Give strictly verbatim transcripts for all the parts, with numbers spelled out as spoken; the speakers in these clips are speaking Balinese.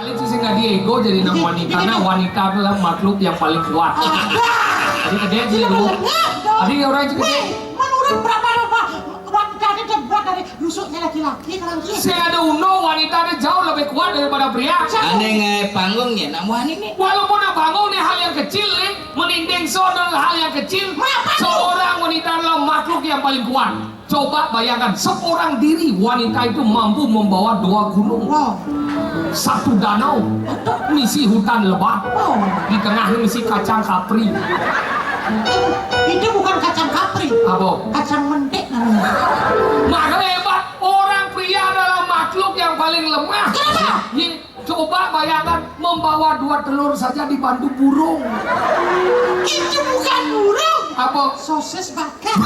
Itu sing tadi ego jadi nang wanita, karena wanita adalah makhluk yang paling kuat. Jadi gede sih lu. Tadi orang itu gede. Menurut berapa, wanita itu terbuat dari rusuknya laki-laki, kalau gitu. Saya ada uno, wanita ada jauh lebih kuat daripada pria. Ane ngai panggung ya, nak muani nih. Walaupun nak panggung nih hal yang kecil nih, meninding sono hal yang kecil. Seorang wanita adalah makhluk yang paling kuat. Coba bayangkan, seorang diri wanita itu mampu membawa dua gunung, satu danau, misi hutan lebat, di tengah misi kacang kapri. Itu bukan kacang kapri. Apa? Kacang mendek namanya. Makanya hebat, orang pria adalah makhluk yang paling lemah. Kenapa? Coba bayangkan, membawa dua telur saja dibantu burung. Itu bukan burung. Apa? Sosis bakar.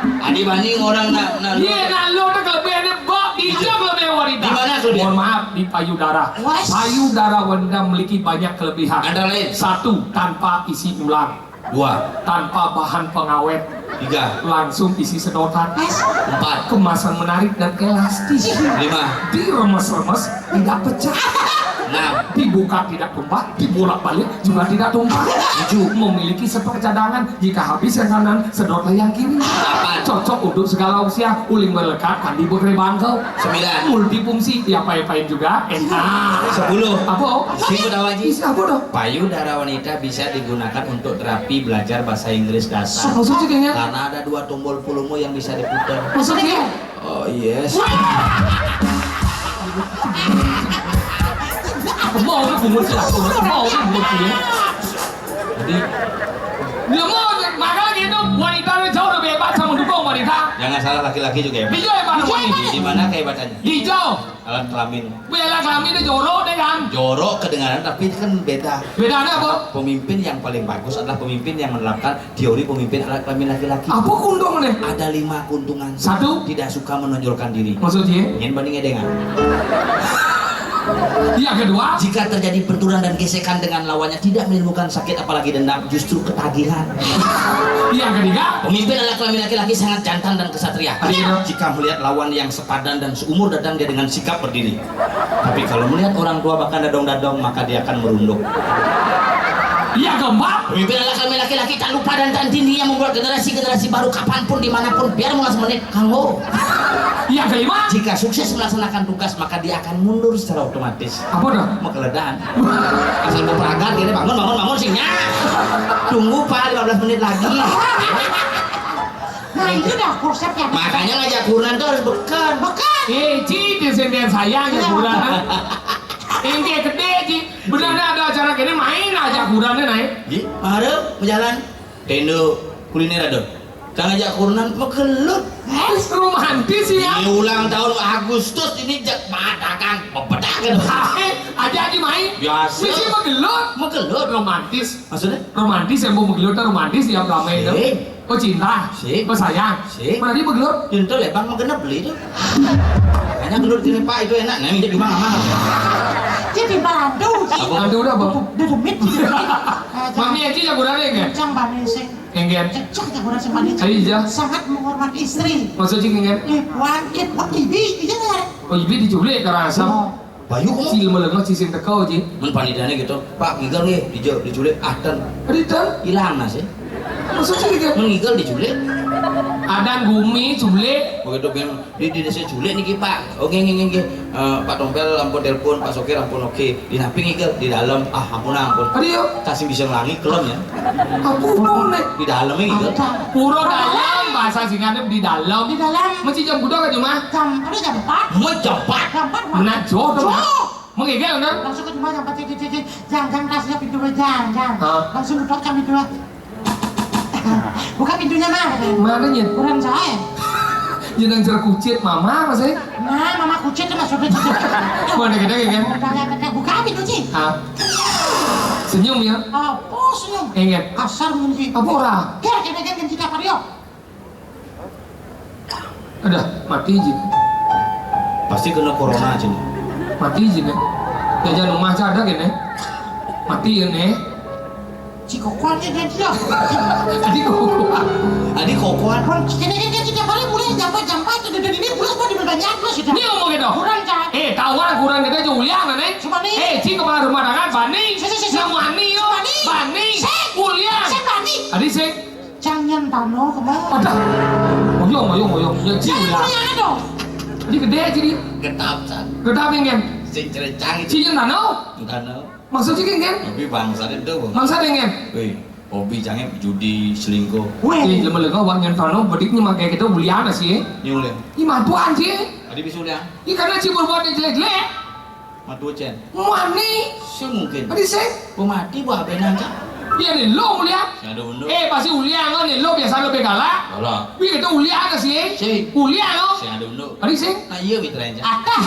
Adi banding orang nak nak. Iya, nak lu tuh kelebihannya, Bok. Di mana wanita? Di mana, Sudir? Mohon maaf, di payudara. Payudara wanita memiliki banyak kelebihan. Antara lain? Satu, tanpa isi tulang. Dua. Tanpa bahan pengawet. Tiga. Langsung isi sedotan. Empat. Kemasan menarik dan elastis. Lima. Diremes-remes, tidak pecah. Enam. Dibuka tidak tumpah, dibolak-balik juga tidak tumpah. Tujuh. Memiliki stok cadangan, jika habis yang kanan, sedotlah yang kiri. Delapan. Cocok untuk segala usia, uling melekat, kandi bekre bangkel. Sembilan. Multifungsi, diapa-apain juga, enak. Sepuluh. Apa? Isi apa dong? Payudara wanita bisa digunakan untuk terapi belajar bahasa Inggris dasar. Maksudnya kayaknya? Karena ada dua tombol volume yang bisa diputar. Maksudnya? Oh, yes. Mau lu bungut sih, aku mau lu bungut sih ya. Jadi, dia mau, makanya gitu, wanita itu jauh lebih hebat sama dukung wanita. Jangan salah, laki-laki juga hebat. Dia hebat. Di mana kehebatannya? Di jauh. Alat kelamin. Bela kelamin itu jorok deh kan. Jorok kedengaran, tapi itu kan beda. Bedanya apa? Pemimpin yang paling bagus adalah pemimpin yang menerapkan teori pemimpin alat kelamin laki-laki. Apa keuntungannya? Ada lima keuntungan. Satu. Tidak suka menonjolkan diri. Maksudnya? Ingin bandingnya dengan. Yang kedua. Jika terjadi benturan dan gesekan dengan lawannya, tidak menimbulkan sakit apalagi dendam, justru ketagihan. Yang ketiga. Pemimpin alat kelamin laki-laki sangat jantan dan kesatria. Jika melihat lawan yang sepadan dan seumur, datang dia dengan sigap berdiri. Tapi kalau melihat orang tua bahkan dadong-dadong, maka dia akan merunduk. Yang keempat. Pemimpin alat kelamin laki-laki tak lupa dan tak dini yang membuat generasi-generasi baru kapanpun, dimanapun, biar mau semenit, kanggo. Yang kelima. Jika sukses melaksanakan tugas, maka dia akan mundur secara otomatis. Apa dah? Mekeledan. Asal berperagat gini, bangun, bangun, bangun, singnya. Tunggu, Pak, lima belas menit lagi. Nah, itu dah konsepnya. Makanya ngajak kurenan tuh harus beken. Beken. Eh, ci, di sini sayang ya kurenan. Ini gede, ci. Benar ada acara gini, main aja kurenan naik. Ji, mari berjalan. Tendo kuliner ada. Jangan ngajak kurenan, megelut. Eh, romantis ya. Ini ulang tahun Agustus, ini jak matakan, bebedakan. Aja aja main. Biasa. Mesti megelut. Megelut. Romantis. Maksudnya? Romantis yang mau megelut, romantis yang ramai itu. Oh, cinta. Sip. Oh, sayang. Sip. Mana dia begelut? Cinta lebang mah kena beli tuh. Makanya gelut ini, Pak, itu enak. Nah, ini cuma aman. Jadi barandu. Apa? Aduh, udah, Bang. Udah demit. Mami aja jagoannya enggak? Kencang, Bang Ningsing. Enggak. Kencang jagoan sama dia. Ayo, iya. Sangat menghormati istri. Maksudnya enggak? Lipuan, lipuan T V, iya nggak? Oh, ibi diculik karena asam. Oh. Bayu, kamu? Cil melengah, cisin teko, Ji. Men panitiane gitu, "Pak, ngigel nggih, dijo-, diculik." Ah, ten. Rida? Hilang nasi. Maksudnya gitu? Men ngigel diculik. Adan gumi, culik. Begitu bilang, "Di, di desa culik niki, Pak." "Oh, nggih, nggih, nggih, nggih. Eh, Pak Tompel ampun telepon, Pak Sokir ampun oke. Di napi ngigel?" "Di dalam." "Ah, ampun, ampun." Aduh, ya. Kasih bisa ngelangi, kelem ya. Ampun, nek. Di dalam ngigel. Pura dalam, bahasa singkatnya di dalam. Di dalam. Mesti jam kuda ke rumah? Jam, ada jam empat. Mau jam empat? Jam empat, Pak. Menat jauh tuh, Pak. Jauh. Mengigel, kan? Langsung ke rumah, jam empat, cek, cek, cek, cek. Jang, jang, tas ya, pintu, jang, jang. Hah? Langsung buka jam itu, Pak. Buka pintunya, Mak, katanya. Mana, Nyin? Kurang saya. Jenang jeruk kucit, Mama, masih? Nah, Mama kucit tuh maksudnya. Mana kita, kan? Buka, buka, buka pintu, Ci. Hah? Senyum, ya? Oh, oh, senyum. Ingat. Kasar, mungkin. Apa ora? Kira, kira, kira, kita apa, yuk? Udah, mati, Ji. Pasti kena corona, Ji. Mati, Ji, nih. Jajan rumah aja ada, gini. Mati, ya, nih. Ci kokoan ya, dia. Tadi kokoan. Tadi kokoan. Kon, kene, kene, kene, tiap hari mulai jam empat, jam empat, itu dari ini, mulai semua diperbanyak, terus, sudah. Ini ngomong gitu. Kurang, Cak. Eh, tahu kan, kurang kita aja ulian, nih. Cuma nih. Eh, Bani. Sik, sik, sik, sik. Nang Bani, yo. Sik, Bani. Bani. Sik. Ulian. Sik, Bani. Adi sik. Jang nyentano kemana? Adah. Oyong, oyong, oyong. Ya, ci Jang ulian. Ulian dong. Adi gedé, ci di. Gedap, San. Gedap, Ingen. Sing cerecang itu. Ci nyentano? Nyentano. Maksudnya, Ingen? Tapi bangsa itu, Bang. Bangsa, Ingen? Wih, hobi cangé judi, selingkuh. Wih. Ih, lemah-lemah, wak nyentano, bediknya makai kita ulian sih. Ini ulian. Ih, matuan sih. Adi bisa ulian. Ih, karena ci berbuat yang jelek-jelek. Matucen. Wani. Sing mungkin. Adi sing. Pemati buah benan, Cak. Iya nih, lo ulian. Sing ada unduk. Eh, pasti ulian lo nih, lo biasa lebih galak. Galak. Wih, itu ulian sih. Sing. Ulian lo. Sing ada unduk. Adi sing. Nah, iya, mitra, Cak. Atas.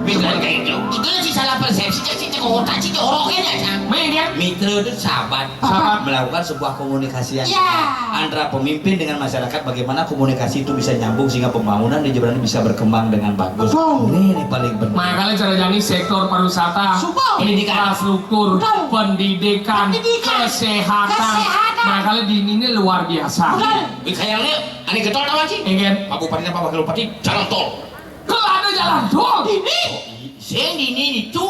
Mitra kayak itu. Itu sih salah persepsi, Cak. Sih, Cak, otak, sih, Cak, orangnya, Cak. Main dia. Mitra itu sahabat. Sahabat. Melakukan sebuah komunikasi yang Ya. Antara pemimpin dengan masyarakat, bagaimana komunikasi itu bisa nyambung sehingga pembangunan di Jembrana bisa berkembang dengan bagus. Betul. Ini, ini paling penting. Makanya cara jadi sektor pariwisata, Pendidikan. Infrastruktur, Betul. Pendidikan, Pendidikan. Kesehatan. Kesehatan. Makanya di ini luar biasa. Betul. Di kayaknya, aneh getol tahu sih? Ingen. Pak Bupati apa Wakil Bupati, jalan tol. Kalau ada jalan tol. Ini. Sing di ini itu.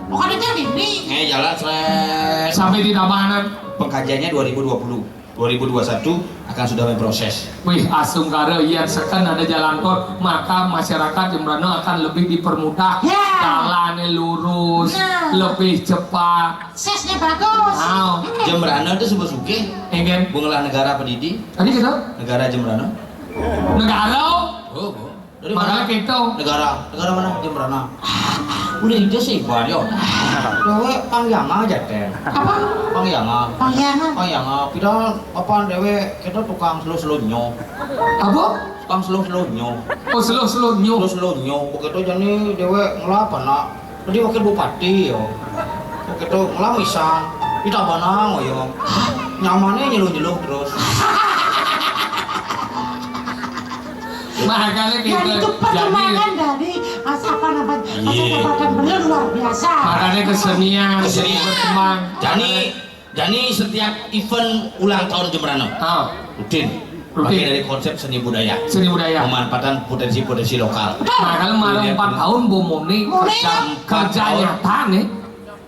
Bukan itu di ini. Eh, jalan seret. Sampai di Tabanan. Pengkajiannya dua ribu dua puluh. Dua ribu dua puluh satu akan sudah memproses. Wih, astungkara, iya seken ada jalan tol, maka masyarakat Jembrana akan lebih dipermudah. Ya. Jalannya lurus, Nah. Lebih cepat. Aksesnya bagus. Wow. Hmm. Jembrana itu sebut sugih. Ingen. Bungalah negara pedidi. Tadi kita? Negara Jembrana. Negara. Oh, oh. Dari Makanya mana? Kita. Negara, negara mana? Jembrana. Udah itu sih, Pak, yo. Dewe Pangyanga aja, Teh. Apa? Pangyanga. Pangyanga. Pangyanga. Kita apa dewe, kita tukang selu-selunyo. Apa? Tukang selu-selunyo. Oh, selu-selunyo. Selu-selunyo. Begitu jadi dewe ngelapa, nak? Jadi wakil bupati, yo. Begitu ngelamisan. Kita banang, yo. Nyamannya nyelu-nyelu terus. Makanya kita. Dan itu perkembangan dari, ah, apa namanya, Iya. Kesempatan beliau luar biasa. Makanya kesenian jadi Kesenian. Berkembang. Jani, Jani setiap event ulang tahun Jembrana. Ah. Rutin. Rutin. Pakai dari konsep seni budaya. Seni budaya. Pemanfaatan potensi-potensi lokal. Nah, kalau malam Iya. Empat tahun, Bo Moni Moni. Kerja, Empat kerja tahun. Nyata nih.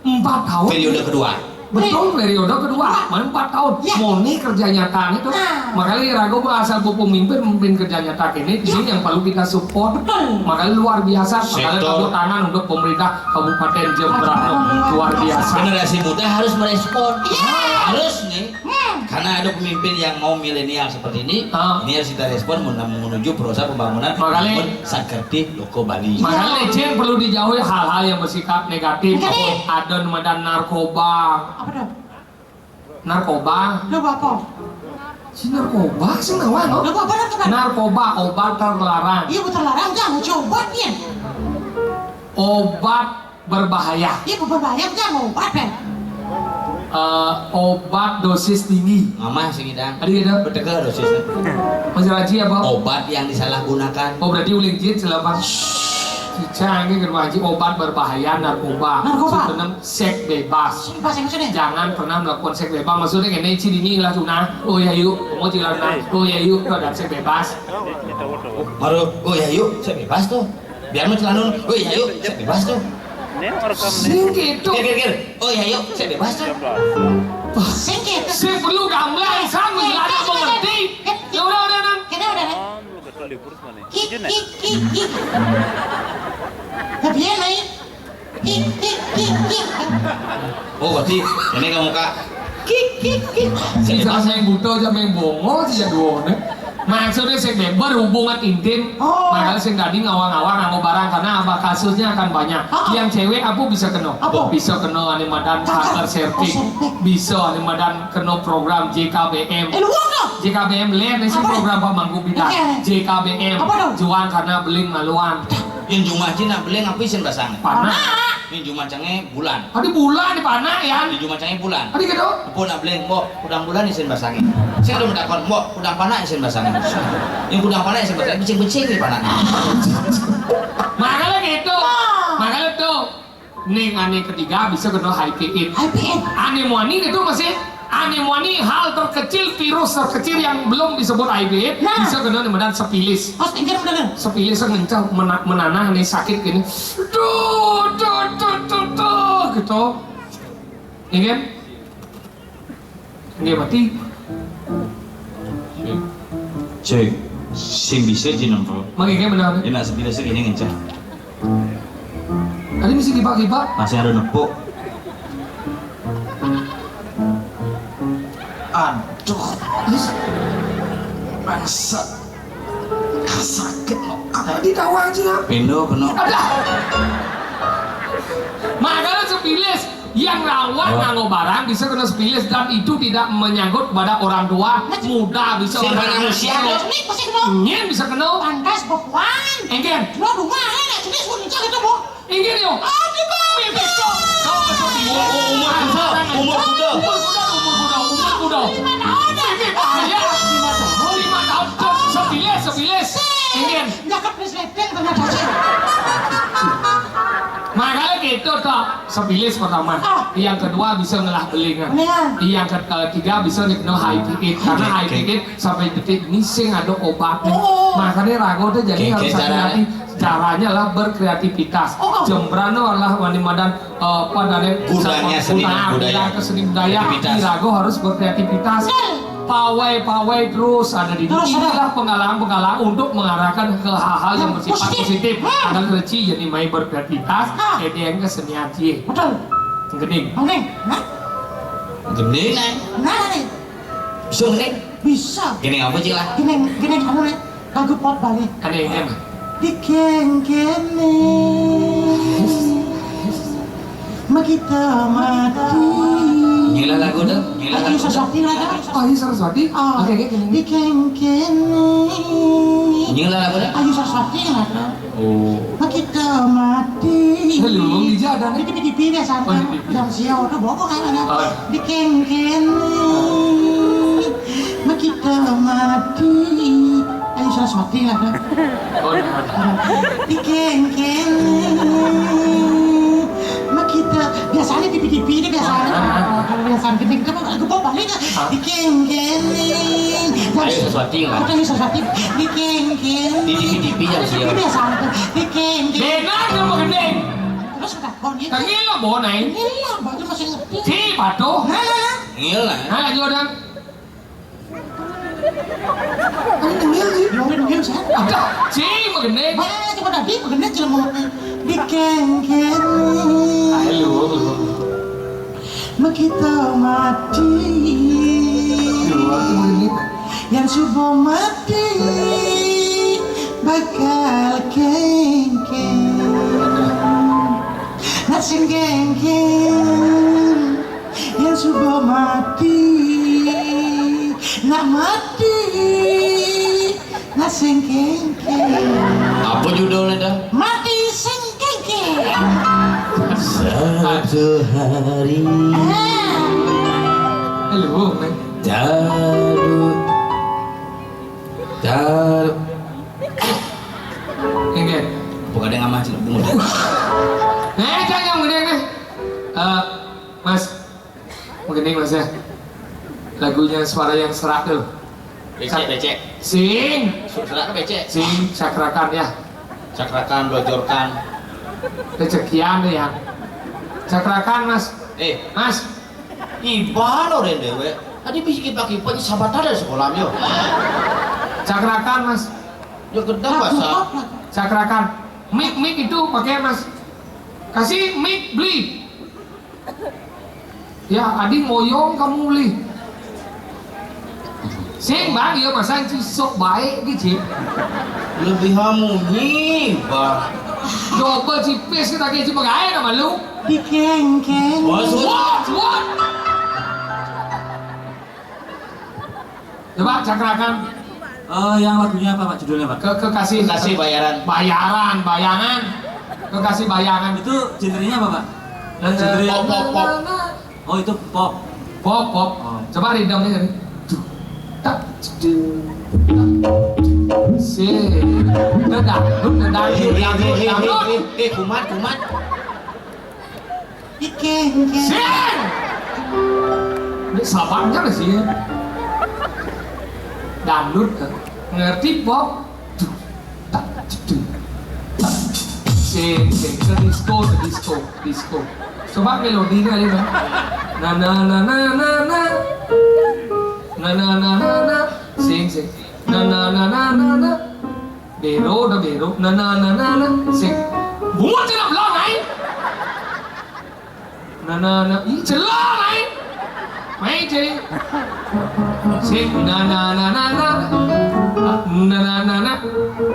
Empat tahun. Periode kedua. Betul, periode kedua. Empat. Mana empat tahun? Ya. Moni kerja nyata itu. Nah. Makanya ragu gua asal gua pemimpin, memimpin kerja nyata ini, ini Ya. Yang perlu kita support. Betul. Makanya luar biasa. Makanya Sektor. Tepuk tangan untuk pemerintah Kabupaten Jembrana. Luar biasa. Generasi muda harus merespon. Ya. Harus nih. Hmm. Karena ada pemimpin yang mau milenial seperti ini, Ah. Ini harus kita respon men-, menuju proses pembangunan Makanya. Membangun Sakerti Loko Bali. Makanya Ecen perlu dijauhi hal-hal yang bersifat negatif. Negatif. Ada nama dan narkoba. Apa tuh? Narkoba. Lu apa? Si narkoba, si nawa, no? Lu apa, narkoba? Narkoba, obat terlarang. Iya, betul larang, jangan coba, Pian. Obat berbahaya. Iya, berbahaya, jangan obat, Pian. Eh, obat dosis tinggi. Mama sing ngidang. Tadi gitu. Betegel dosisnya. Masih Raji apa? Obat yang disalahgunakan. Oh, berarti uling jin selapan. Cicang ini kan Haji, obat berbahaya, narkoba. Narkoba. Sebenarnya seks bebas. Seks bebas yang maksudnya? Jangan pernah melakukan seks bebas. Maksudnya ini ci dini lah tuna. Oh ya yuk, mau ci lah tuna. Oh ya yuk, itu ada seks bebas. Baru, oh ya yuk, seks bebas tuh. Biar mau celana, oh ya yuk, seks bebas tuh. Sing gitu. Kir, kir, kir. Oh ya yuk, seks bebas tuh. Sing gitu. Sing perlu gamblang, sang, nggak ada mengerti. Ya udah, udah, udah. Kita udah, udah. Ki, ki, ki, ki. Tapi ya, Mai. Ki, ki, ki, ki. Oh, berarti ini kamu, Kak. Ki, ki, ki. Sing sama yang buta, sama yang bongo, sih ya dua, nih. Maksudnya sing member hubungan intim, Oh. Makanya sing tadi ngawang-ngawang nganggo barang karena apa kasusnya akan banyak. Oh. Yang cewek apa bisa kena? Apa? Bisa kena ane madan Kanker. Kanker serviks. Oh, serviks. Bisa ane madan kena program J K B M. Eh, lu apa? J K B M lain sih Apa? Program Pak Mangku Bidang. Oke. J K B M. Apa tuh? Juang karena beling maluan. Yang jumah Cina beling apa isin basang? Panak. Panak. Yang jumah cangé bulan. Ada bulan di panak ya. Yang jumah cangé bulan. Ada gitu. Apa nak beling, Mbok, kudang bulan isin basangé. Saya udah mentakon, Mbok, kudang panak isin basangé. Yang kudang panak isin basangé, becing-becing di panak. Makanya gitu. Makanya tuh. Ning ane ketiga bisa kena H I V AIDS. H I V AIDS. Ane muani itu masih ane muani hal terkecil, virus terkecil yang belum disebut H I V AIDS, Nah. Bisa kena nih, medan sipilis. Pas tinggal bener. Sipilis kan ngencang mena-, menanah nih sakit gini. Duh, duh, duh, duh, duh, gitu. So, inggih? Inggih, mati. Cek, sing bisa jeneng, Bro. Mangke bener. Enak sebilas ini ngencang. Tadi mesti kipak-kipak. Masih ada nepuk. Aduh. Bangsa. Sakit no. Apa ditawa aja? Pendo, pendo. Ada. Makanya sepilis yang rawat nganggo barang bisa kena sepilis dan itu tidak menyangkut pada orang tua, muda bisa. Sing orang manusia, anak kecil. Ini pasti kena. Nyen bisa kena. Pantas bepuan. Engken. Lo rumah, eh, jenis pun itu, Bu. Inggih, yo. Aduh, Bang. Mimpi, Cok. Kau besok di umur, umur muda, umur muda, umur muda, umur muda. Lima tahun. Mimpi bahaya. Lima tahun. Lima tahun, Cok. Sebilis, sebilis. Inggih. Nggak ke resleting, kena caci. Makanya gitu, Cok. Sebilis pertama. Ah. Yang kedua bisa ngelah belingan. Belingan. Yang ketiga bisa dikenal high ticket. Karena high ticket sampai detik ini sing ada obatnya. Oh. Makanya rago tuh jadi harus hati-hati. Caranya lah berkreativitas. Oh. Jembrano adalah wani madan, eh, apa dari gudangnya seni dan budaya. Gudang ke seni budaya. Kreativitas. Irago harus berkreativitas. Pawai-pawai terus ada di inilah penggalang-penggalang untuk mengarahkan ke hal-hal yang bersifat positif. Ada kereci jadi mai berkreativitas, jadi yang kesenian sih. Betul. Gending. Gending. Nah, gending. Nah, nih. Bisa gending? Bisa. Gending apa sih lah? Gending, gending apa nih? Lagu pop Bali. Ada yang enak. Dikengkene makita mati. Nyela lagu tuh, nyela lagu. Ayu Saraswati lah kan? Ayu Saraswati. Oh, oke, oke, oke. Dikengkene. Nyela lagu tuh. Ayu Saraswati lah kan? Oh. Makita mati. Halo, Wong Ija ada nih. Di T V biasa kan? Oh, di T V. Yang siau tuh bokok kan ada. Oh. Dikengkene. Makita mati. Ayu Saraswati lah kan? Oh, iya. Dikengkene. Makita biasanya di T V ini biasanya. Ah, ah. Kalau biasanya gini kita mau lagu pop Bali kan? Ah. Dikengkene. Ayu Saraswati lah. Bukan Ayu Saraswati. Dikengkene. Di T V yang siau. Ini biasanya. Dikengkene. Benar, kamu gending. Terus kata, "Oh, iya." Tadi lo bawa naik. Iya, baru masih ngerti. Si, patuh. Nah, nah, nah. Iya lah. Nah, Jordan. Ini tengil sih. Yang ini tengil, saya. Ada, si, begini. Mana coba tadi, begini, jelema. Dikengkene. Ayo. Makita mati. Ayo, aku begini. Yang suba mati bakal kengken. Nak sing kengken yang suba mati. Nak mati, nak sing kengken. Apa judulnya dah? Mati sing kengken. Satu hari. Ah. Halo, Neng. Taruh. Taruh. Enggak. Bukan ada yang ngamah, Cik. Bungut. Eh, jangan yang gede, nih. Eh, Mas. Mungkin ini, Mas, ya. Lagunya suara yang serak tuh. Becek, becek. Sing. Su-, serak ke becek? Sing, cakrakan, ya. Cakrakan, blojorkan. Recekian, ya. Cakrakan, Mas. Eh. Mas. Iba lo ren dewek. Tadi bisi kipak-kipak ini sahabat ada sekolah, yo. Cakrakan, Mas. Yo, gedang bahasa. Cakrakan. Mic, mic itu pakai, Mas. Kasih mic, beli. Ya, adi ngoyong kamu beli. Sing, Bang, ya, masa ci sok baik gitu, Ci. Lebih hamu nih, Bang. Coba cipis kita kayak cuma gaya nama lu. Dikengkeng. Wah, sudah. What? What? Coba cakrakan. Eh, yang lagunya apa, Pak? Judulnya, Pak? Ke-, Kekasih. Kekasih bayaran. Bayaran, bayangan. Kekasih bayangan. Itu genrenya apa, Pak? Eh, genre pop, pop, pop. Oh, itu pop. Pop, pop. Oh. Coba ridhamnya, Ri. Duh, tak, duh, tak. Si. Itu dangdut, dangdut, dangdut, dangdut. Eh, eh, eh, eh, eh, kumat, kumat. Sing! Ini sabarnya sih. Dangdut, kan? Ngerti pop? Duh, tak, duh, tak. Si, Sing, sing, ke disco, ke disco, disco. Coba melodine kali, Bang. Na na na na na na. Na na na na na. Sing, sing. Na na na na na na. Bero, da bero. Na na na na na. Sing. Bungut cenah belon aing. Na na na. Ih, celon aing. Main cai. Sing na na na na na. Na na na na.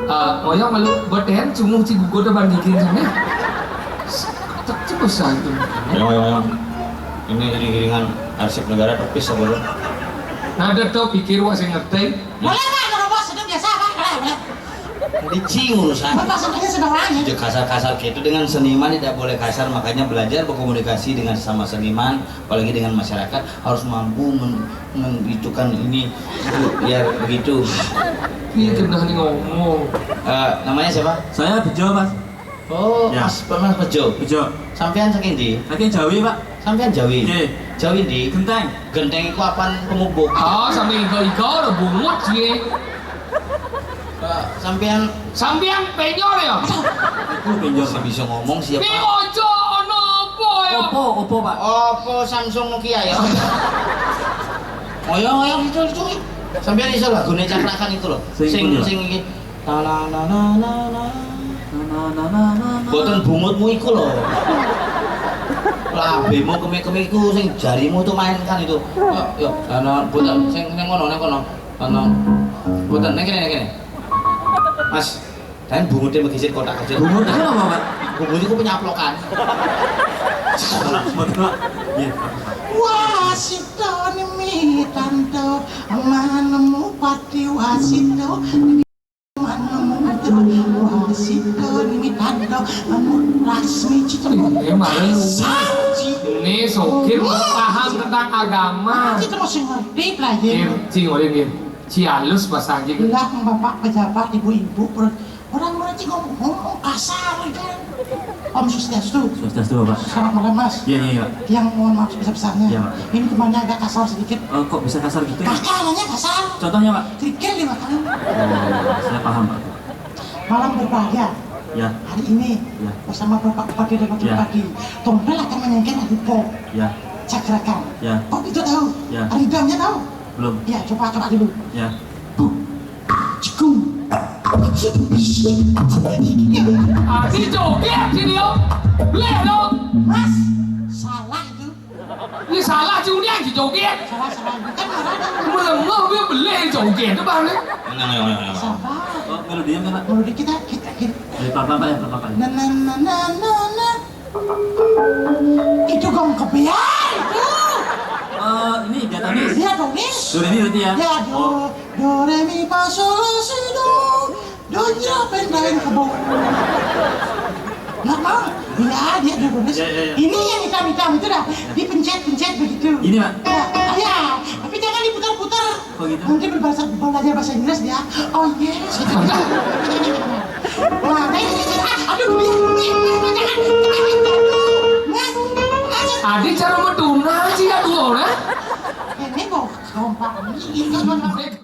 Ah, oyong malu beten cunguh ci gugut depan gigi sana. Cek cek besar itu. Ayo, ayo, ayo. Ini iring-iringan arsip negara tepis apa lu? Nada tau pikir wa sing ngerti. Boleh, Pak, kalau bos itu biasa, Pak. Boleh, boleh. Jadi cing urusan. Bapak sampai sudah orang ya. Dia kasar-kasar gitu dengan seniman tidak boleh kasar, makanya belajar berkomunikasi dengan sama seniman, apalagi dengan masyarakat harus mampu men- mengitukan ini biar begitu. Iya, genah nih ngomong. Eh, namanya siapa? Saya Bejo, Mas. Oh, ya. Mas, Mas Bejo. Bejo. Sampean saking ndi? Saking Jawi, Pak. Sampean Jawi. Nggih. Jawi ndi? Genteng. Genteng iku apan pemupuk. Ah, sampe iga-iga lho bungut piye? Pak, sampean, sampean penyor ya? Iku penyor, Pak. Sing bisa ngomong siapa? Ki ojo ana apa ya? Oppo, Oppo, Pak. Oppo, Samsung, Nokia ya. Ayo, ayo gitu, gitu. Sampean iso lagune cakrakan itu loh. Sing, sing, sing iki. Na na na na na na. Na na na na na na. Mboten bungutmu iku lho. Lambemu kemik-kemik iku sing jarimu itu mainkan itu. Yo, yo, na na, mboten sing ning kono, ning kono. Na na. Mboten ning kene, ning kene. Mas, dan bungutnya megisit kotak kecil. Bungut itu apa, Pak? Bungut itu penyaplokan. Mboten, Pak. Iya. Wasito nimi tanto manemu pati wasito. Manemu wasito nimi tanto manemu rasmi cita. Ini malah Saji. Ini sokir paham tentang agama. Kita masih ngerti lah ya. Cing, oleh Ci halus bahasa anjing. Bilang bapak pejabat, ibu-ibu, orang-orang sih ngomong, ngomong kasar kan. Om Swastiastu. Swastiastu, Bapak. Selamat malam, Mas. Iya, iya, iya. Yang mohon maaf sebesar-besarnya. Iya, Pak. Ini temannya agak kasar sedikit. Eh, kok bisa kasar gitu? Kakak nanya kasar. Contohnya, Pak? Kerikil di makanan. Oh, saya paham, Pak. Malam berbahagia. Ya. Hari ini, ya, bersama Bapak Bupati dan Wakil, ya, Bupati, Tompel akan menyanyikan lagu pop. Ya. Cakrakan. Ya. Pop itu tahu? Ya. Ridhamnya tahu? Belum. Ya, coba, coba dulu. Ya. Bum. Cekung. Adi joget sini, yo. Boleh, yo. Mas, salah itu. Ini salah, Juni yang joget. Salah, salah. Bukan marah, dah. Melemah, dia boleh joget, itu baru. Tenang, tenang, tenang, tenang. Sabar. Oh, melodinya mana? Melodi kita, kita, kita. Dari pelan-pelan, Pak, ya, pelan-pelan, Pak, ya. Na, na, na, na, na, na. Itu gong kebiar, itu. Eh, ini diatonis. Diatonis. Do re mi berarti ya? Ya, do, oh, do, re, mi, fa, sol, la, si, do. Do, nya, pen, lain, kebo. Nggak mau? Iya, dia diatonis. Ya, ya, ya. Ini yang hitam-hitam itu dah. Ya. Dipencet-pencet begitu. Ini, Pak? Ya, ya. Tapi jangan diputar-putar. Oh, gitu. Nanti berbahasa, belajar bahasa Inggris dia. Oh, yes. Gitu. Wah, nah, ini, ini, ini, ah, aduh, ini, ini, ini, jangan, jangan, jangan. Mas, Mas. Adi cara meduna sih ya dua orang. Ini mau kompak.